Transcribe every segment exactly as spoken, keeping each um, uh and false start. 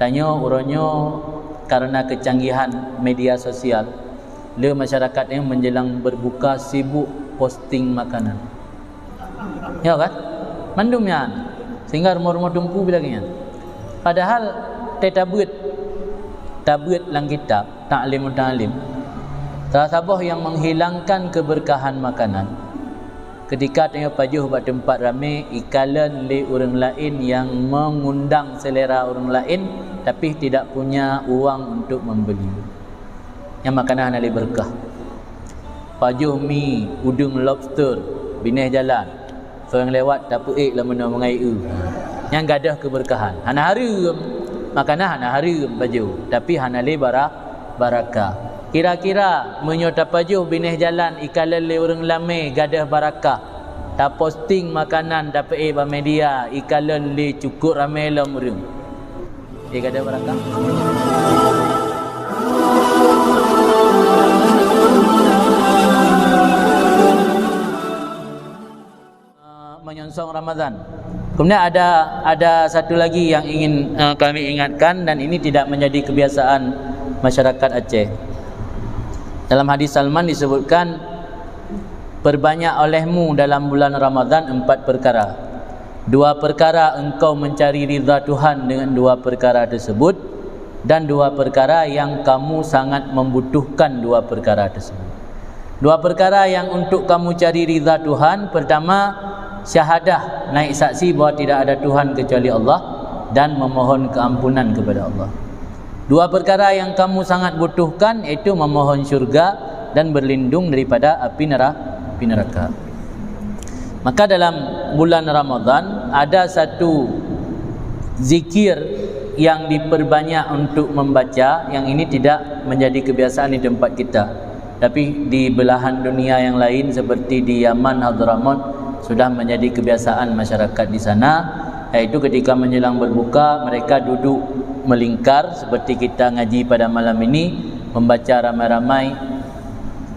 Tanyoe uroe nyoe karena kecanggihan media sosial, le masyarakat nyoe menjelang berbuka sibuk posting makanan. Ya kan? Mandum nyan. Sehingga rumoh-rumoh teungku bila nyan. Padahal teutabeuet, tabeuet lam kitab Ta'lim Muta'allim, salah saboh yang menghilangkan keberkahan makanan, ketika tanyoe pajoh bak teumpat ramé, ikalon lé ureuëng laén nyang mengundang selera ureuëng laén, tapi tidak punya uang untuk membeli. Nyang makanan hana lé berkah. Pajoh mi, udeueng lobster, binéh jalan. Soe nyang lewat tapeuék lam meunoe meungai eu. Nyang gadôh keberkahan. Hana hareuem. Makanan hana hareuem pajoh, tapi hana lé bara-, barakah. Kira-kira meunyoe tapajoh binéh jalan ikalon lé ureuëng lamé gadôh barakah, taposting makanan tapeuék bak media ikalon lé cukôp ramé lom ureuëng. Ikalon barakah. Eh, menyongsong Ramadan. Kemudian ada, ada satu lagi yang ingin, eh, kami ingatkan, dan ini tidak menjadi kebiasaan masyarakat Aceh. Dalam hadis Salman disebutkan, "Perbanyak olehmu dalam bulan Ramadan empat perkara. Dua perkara engkau mencari ridha Tuhan dengan dua perkara tersebut, dan dua perkara yang kamu sangat membutuhkan dua perkara tersebut." Dua perkara yang untuk kamu cari ridha Tuhan, pertama, syahadah, naik saksi bahwa tidak ada Tuhan kecuali Allah, dan memohon keampunan kepada Allah. Dua perkara yang kamu sangat butuhkan, yaitu memohon syurga dan berlindung daripada api nera-, api neraka. Maka dalam bulan Ramadan ada satu zikir yang diperbanyak untuk membaca, yang ini tidak menjadi kebiasaan di tempat kita. Tapi di belahan dunia yang lain seperti di Yaman, Hadramaut, sudah menjadi kebiasaan masyarakat di sana, yaitu ketika menjelang berbuka, mereka duduk melingkar seperti kita ngaji pada malam ini, membaca ramai-ramai,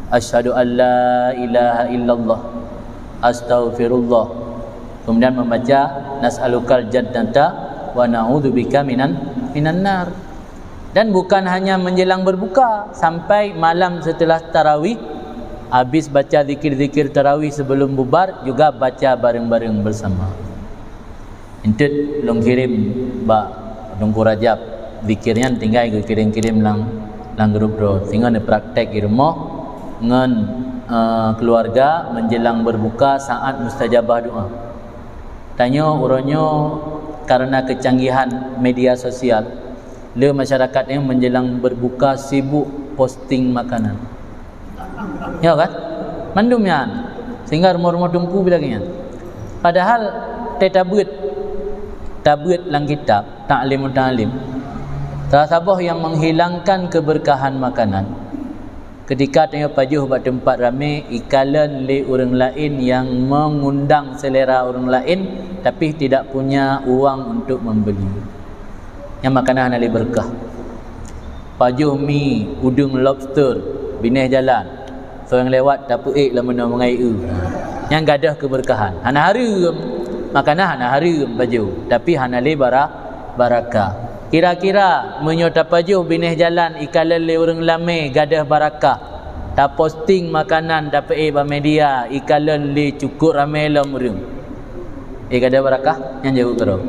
"Asyhadu an la ilaha illallah, astaghfirullah." Kemudian membaca, "Nas'alukal jannata wa na'udzubika minan, minan nar." Dan bukan hanya menjelang berbuka, sampai malam setelah tarawih, habis baca zikir-zikir tarawih sebelum bubar, juga baca bareng-bareng bersama. Enteuk lôn kirém bak Teungku Rajab, zikir nyan tinggai geukirim-kirim lam, lam grup droe. Singoh neupraktek di rumoh ngon, eh, keluarga menjelang berbuka saat mustajabah doa. Tanyoe uroe nyoe karena kecanggihan media sosial, le masyarakat nyoe menjelang berbuka sibuk posting makanan. Ya kan? Mandum nyan. Sehingga rumoh-rumoh teungku bila nyan. Padahal teutabeuet, tabeuet lam kitab Ta'lim Muta'allim, salah saboh yang menghilangkan keberkahan makanan, ketika tanyoe pajoh bak teumpat ramé, ikalon lé ureuëng laén nyang mengundang selera ureuëng laén, tapi tidak punya uang untuk membeli. Nyang makanan hana lé berkah. Pajoh mi, udeueng lobster, binéh jalan. Soe nyang lewat tapeuék lam meunoe meungai eu. Nyang gadôh keberkahan. Hana hareuem. Makanan hana hareuem pajoh, tapi hana lé bara-, barakah. Kira-kira meunyoe tapajoh binéh jalan ikalon lé ureuëng lamé gadôh barakah, taposting makanan tapeuék bak media ikalon lé cukôp ramé lom ureuëng. Eh, gadôh barakah? Nyan jaweueb keudroe.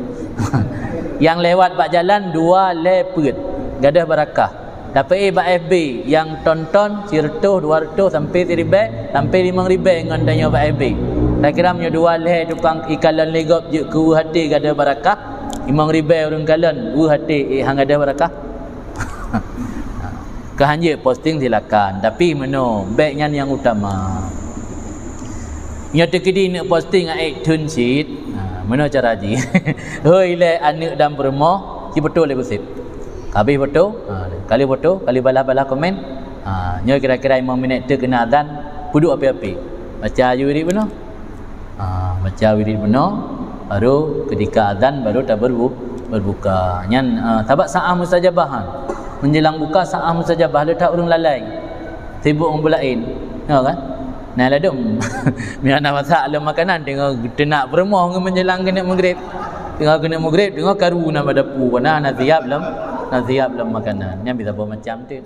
Nyang lewat bak jalan dua lhèe peuet. Gadôh barakah. Tapeuék bak F B nyang tonton sireutôh, dua reutôh sampai siribèe, sampai limong ribèe ngon tanyoe bak F B. Kira-kira meunyoe dua lhèe tukang ikalon lé gob jeuet keu weueh até gadôh barakah, limong ribèe ureuëng kalon weueh até, eh, han gadôh barakah. Keu hanjeuet posting silakan, tapi meunoe, bèk nyan nyang utama. Nyoe teukeudi neuk posting aék thon cit, ha, meunoe cara jih. Hôi lé aneuëk dan peurumoh, sibeutôi lé beusép. Habéh foto, ha, kali foto, kali balah-balah komen. Ha, nyoe kira-kira limong minét teuk keunan azan, peuduek api-api. Baca aju wirid bunoe. Ha, baca wirid bunoe, baru ketika azan baru taberbu-, berbuka. Nyan, ha, sabab saah mustajabah, ha. Menjelang buka saah mustajabah, le that ureuëng lalai. Sibuk ngon buet laén. Ya kan? Nah, ladôm. Meunan masak lom makanan teungoh teunak peurumoh ngon menjelang keuneuk Maghrib. Teungoh keuneuk meugreb, teungoh karu na bak dapu, na, na siap lom, na siap lom makanan. Nyan bisa boh macam tu.